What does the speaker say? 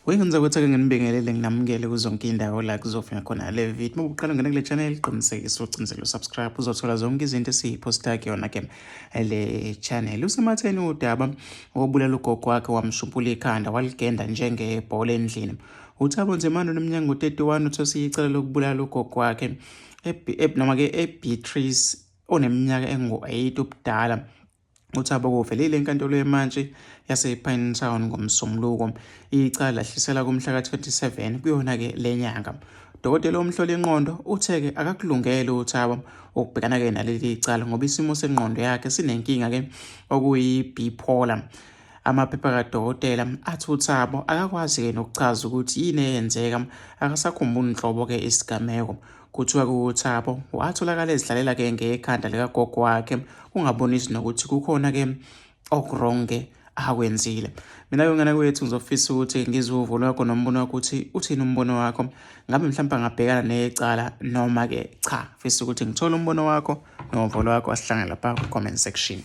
Wenza ukuthi ake nginibingelele nginamukele kuzonke indawo la kuzofika khona le video. Uma uqala ungena kule channel qinisekisa ucinzele usubscribe uzothola zonke izinto esiyiphosta kuyona ke le channel. Usematheni udaba wobulala ugogo wakhe wamshumpula ikhanda waligenda njengebhola endlini. UThabo Nzimande oneminyaka ngo-31 uthose icala lokubulala ugogo wakhe noma ke eBeatrice oneminyaka engu-8 ubudala. UThabo kuvelile enkantolo yemantshi yasePinetown ngoMsombuluko. Icala lahlisela kumhla ka-27 kuyona-ke le nyanga. Udokotela omhlola ingqondo uthe-ke akakulungele uThabo ukubhekana-ke naleli cala ngoba isimo sengqondo yakhe sinenkinga-ke okuyi-bipolar. Amaphepha kadokotela athi uThabo akakwazi-ke nokuchaza ukuthi yini eyenzeka, akasakhumbuli nhlobo-ke isigameko. Kuthiwa kuThabo watholakala ezidlalela-ke ngekhanda likagogo wakhe kungabonisi nokuthi kukhona-ke okuwrong-ke akwenzile. Mina-ke ngane kwethu ngizofisa ukuthi ngizwe uvo lwakho nombono wakho ukuthi uthini umbono wakho. Ngabe mhlawumbe angabhekana necala noma-ke cha. Fisa ukuthi ngithole umbono wakho novo lwakho asihlangane lapha ku-comment section.